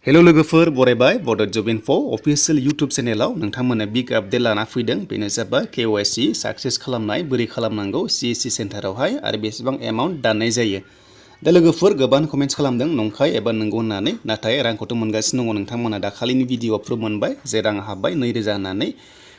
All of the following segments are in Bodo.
हेलो लोगोफोर बरायबाय बड जब इनफो अफिशियल यूट्यूब चेनेलाव नोंथांमोना बिग आपडेट लाना फैदों बेनो जाबाय KYC सक्सेस खालामनाय बोरै खालामनांगौ CSC सेन्टारावहाय आरो बेसेबां एमाउन्ट दाननाय जायो दा लोगोफोर गोबां कमेन्ट्स खालामदों नंखाय एबा नंगौ होननानै नाथाय रांखौथ' मोनगासिनो दङ नोंथांमोना दाखालिनि भिडिअ प्रुफ मोनबाय जे रां हाबबाय 2000 होननानै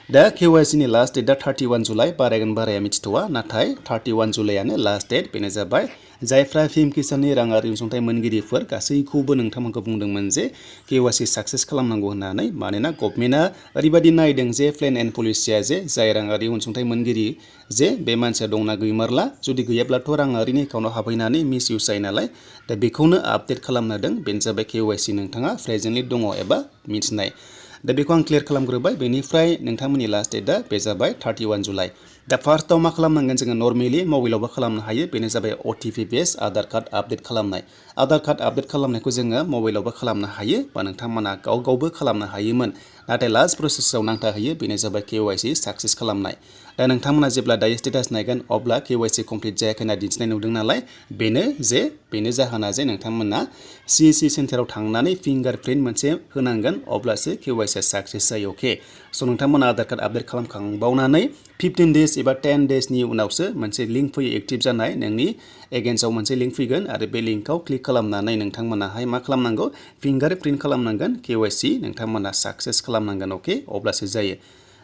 दा KYC नि लास्ट डेटआ 31 जुलाइ बारायगोन बाराया मिथिथ'वा नाथाय 31 जुलाइआनो लास्ट डेट बेनो जाबाय जायफ्रा PM किसाननि राङारि अनसुंथाइ मोनगिरिफोर गासैखौबो नोंथांमोनखौ बुंदोंमोन जे KYC सक्सेस खालामनांगौ होननानै मानोना गभर्नमेन्टआ ओरैबायदि नायदों जे प्लेन एन्ड पलिसिया जे जाय राङारि अनसुंथाइ मोनगिरि जे बे मानसिया दंना गैमारला जुदि गैयाब्लाथ' राङारिनि एकाउन्टाव हाबहैनानै मिसइउज जायो नालाय दा बेखौनो आपडेट खालामना होदों बेनो जाबाय KYC नोंथाङा प्रेजेन्टलि दङ एबा मिथिनाय दा बेखौ आं क्लियार खालामग्रोबाय बेनिफ्राय नोंथांमोननि लास्ट डेटआ बे जाबाय 31 जुलाइ दा फार्स्टआव मा खालामनांगोन जोङो नर्मेलि मबाइलावबो खालामनो हायो बेनो जाबाय OTP बेस आधार कार्ड आपडेट खालामनाय आधार कार्ड आपडेट खालामनायखौ जोङो मबाइलावबो खालामनो हायो बा नोंथांमोना गावबो खालामनो हायोमोन नाथाय लास्ट प्रसेसआव नांथाहैयो बेनो जाबाय KYC सक्सेस खालामनाय दा नोंथांमोना जेब्ला दायो स्टेटास नायगोन अब्ला KYC कमप्लिट जायाखै होनना दिन्थिनाय नुदों नालाय बेनो जाहोना जे नोंथांमोना CSC सेन्टाराव थांनानै फिंगारप्रिन्ट मोनसे होनांगोन अब्लासो KYC सक्सेस जायो अके स' नोंथांमोना आधार कार्ड आपडेट खालामखांबावनानै 15 डेज एबा 10 डेजनि उनावसो मोनसे लिंक फैयो एक्टिभ जानाय नोंनि एगेन्स्टआव मोनसे लिंक फैगोन आरो बे लिंकआव क्लिक खालामनानै नोंथांमोनाहाय मा खालामनांगौ फिंगारप्रिन्ट खालामनांगोन KYC नोंथांमोना सक्सेस खालामनांगोन अके अब्लासो जायो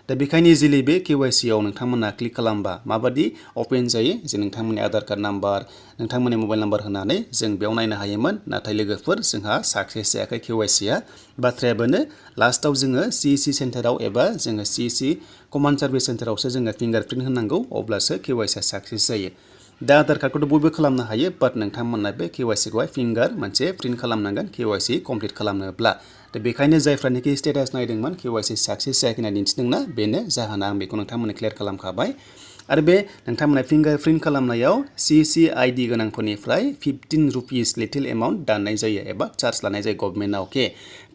दा बेखायनो इजिलि बे KYC आव नोंथांमोना क्लिक खालामबा माबादि अपेन जायो जे नोंथांमोननि आधार कार्ड नाम्बार नोंथांमोननि मबाइल नाम्बार होनानै जों बेयाव नायनो हायोमोन नाथाय लोगोफोर जोंहा सक्सेस जायाखै KYC आ बाथ्राया बेनो लास्टआव जोङो CSC सेन्टाराव एबा जोङो CSC कमान्ड सार्भिस सेन्टारावसो जोङो फिंगारप्रिन्ट होनांगौ अब्लासो KYC आ सक्सेस जायो दा आधार कार्डखौथ' बयबो खालामनो हायो बाट नोंथांमोना बे KYC खौहाय फिंगार मोनसे प्रिन्ट खालामनांगोन KYC कमप्लिट खालामनोब्ला दा बेखायनो जायफ्रानोखि स्टेटास नायदोंमोन KYC सक्सेस जायाखै होनना दिन्थिदोंना बेनो जाहोना आं बेखौ नोंथांमोननो क्लियार खालामखाबाय आरो बे नोंथांमोना फिंगारप्रिन्ट खालामनायाव CSC ID गोनांफोरनिफ्राय 15 rupees little amount दाननाय जायो एबा चार्ज लानाय जायो गभर्नमेन्टआ अके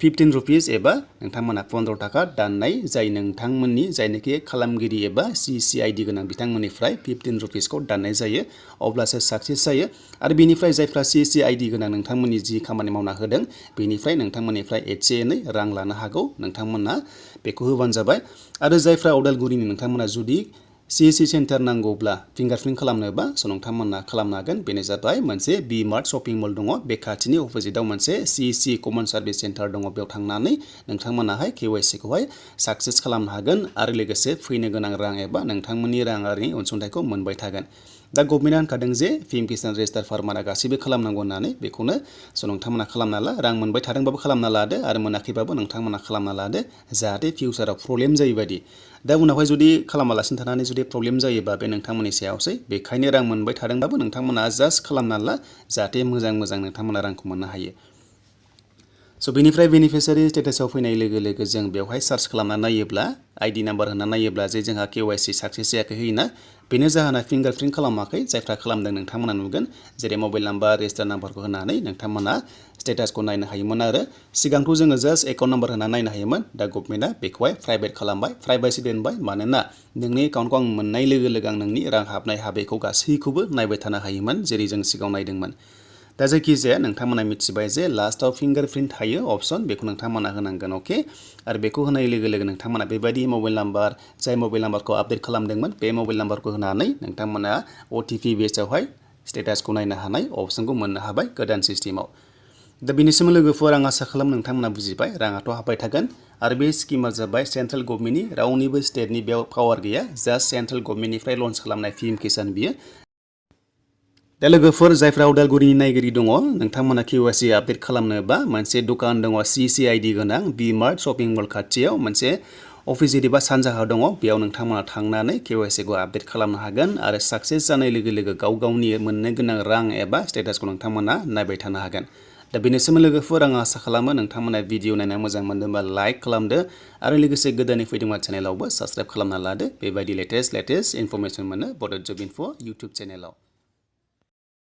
15 रुपिस एबा नोंथांमोना 15 थाखा दाननाय जाय नोंथांमोननि जायनोखि खालामगिरि एबा CSC ID गोनां बिथांमोननिफ्राय 15 रुपिसखौ दाननाय जायो अब्लासो सक्सेस जायो आरो बेनिफ्राय जायफ्रा CSC ID गोनां नोंथांमोननि जि खामानि मावना होदों बेनिफ्राय नोंथांमोननिफ्राय एसे एनै रां लानो हागौ नोंथांमोना बेखौ होबानो जाबाय आरो जायफ्रा उदालगुरिनि नोंथांमोना जुदि CSC सेन्टार नांगौब्ला फिंगारप्रिन्ट खालामनोबा स' नोंथांमोना खालामनो हागोन बेनो जाबाय मोनसे B-Mart शपिं मल दङ बे खाथिनि अपोजिटआव मोनसे CSC कमन सार्भिस सेन्टार दङ बेयाव थांनानै नोंथांमोनाहाय KYC खौहाय सक्सेस खालामनो हागोन आरो लोगोसे फैनो गोनां रां एबा नोंथांमोननि राङारि अनसुंथाइखौ मोनबाय थागोन दा गभर्नमेन्टआ होनखादों जे PM किसान रेजिस्टार फार्मारा गासैबो खालामनांगौ होननानै बेखौनो स' नोंथांमोना खालामना ला रां मोनबाय थादोंबाबो खालामना लादो आरो मोनाखैबाबो नोंथांमोना खालामना लादो जाहाथे फिउचाराव प्रब्लेम जायै बायदि दा उनावहाय जुदि खालामालासिनो थानानै जुदि प्रब्लेम जायोबा बे नोंथांमोननि सायावसै बेखायनो रां मोनबाय थादोंबाबो नोंथांमोना जास्ट खालामना ला जाहाथे मोजां नोंथांमोना रांखौ मोननो हायो स' बेनिफ्राय बेनिफिसियारि स्टेटासआव फैनाय लोगो लोगो जों बेवहाय सार्च खालामना नायोब्ला ID नाम्बार होना नायोब्ला जे जोंहा KYC सक्सेस जायाखै होयोना बेनो जाहोना फिंगारप्रिन्ट खालामाखै जायफ्रा खालामदों नोंथांमोना नुगोन जेरै मबाइल नाम्बार रेजिस्टार नाम्बारखौ होनानै नोंथांमोना स्टेटासखौ नायनो हायोमोन आरो सिगांथ' जोङो जास्ट एकाउन्ट नाम्बार होना नायनो हायोमोन दा गभर्नमेन्टआ बेखौहाय प्राइभेट खालामबाय प्राइभेसि दोनबाय मानोना नोंनि एकाउन्टखौ आं मोननाय लोगो लोगो आं नोंनि रां हाबनाय हाबैखौ गासैखौबो नायबाय थानो हायोमोन जेरै जों सिगाङाव नायदोंमोन दा जायखिजाया नोंथांमोना मिथिबाय जे लास्टआव फिंगारप्रिन्ट थायो अपसन बेखौ नोंथांमोना होनांगोन अके आरो बेखौ होनाय लोगो लोगो नोंथांमोना बेबायदि मबाइल नाम्बार जाय मबाइल नाम्बारखौ आपडेट खालामदोंमोन बे मबाइल नाम्बारखौ होनानै नोंथांमोना OTP बेसआवहाय स्टेटासखौ नायनो हानाय अपसनखौ मोननो हाबाय गोदान सिस्टेमाव दा बेनिसिम लोगोफोर आं आसा खालाम नोंथांमोना बुजिबाय राङाथ' हाबबाय थागोन आरो बे स्किमा जाबाय सेन्ट्रेल गभर्नमेन्टनि रावनिबो स्टेटनि बेयाव पावार गैया जास्ट सेन्ट्रेल गभर्नमेन्टनिफ्राय लन्च खालामनाय PM किसान बियो दा लोगोफोर जायफ्रा उदालगुरिनि नायगिरि दङ नोंथांमोना KYC आपडेट खालामनोबा मोनसे दखान दङ CSC ID गोनां B-Mart शपिं मल खाथियाव मोनसे अफिस एबा सानजाहा दङ बेयाव नोंथांमोना थांनानै KYC खौ आपडेट खालामनो हागोन आरो सक्सेस जानाय लोगो लोगो गावनि मोननो गोनां रां एबा स्टेटासखौ नोंथांमोना नायबाय थानो हागोन दा बेनिसिम लोगोफोर आं आसा खालामो नोंथांमोना भिडिअ नायना मोजां मोनदोंबा लाइक खालामदो आरो लोगोसे गोदानै फैदोंबा चेनेलावबो साबस्क्राइब खालामना लादो बेबायदि लेटेस्ट इनफरमेसन मोनो बड जब इनफो इउटुब चेनेलाव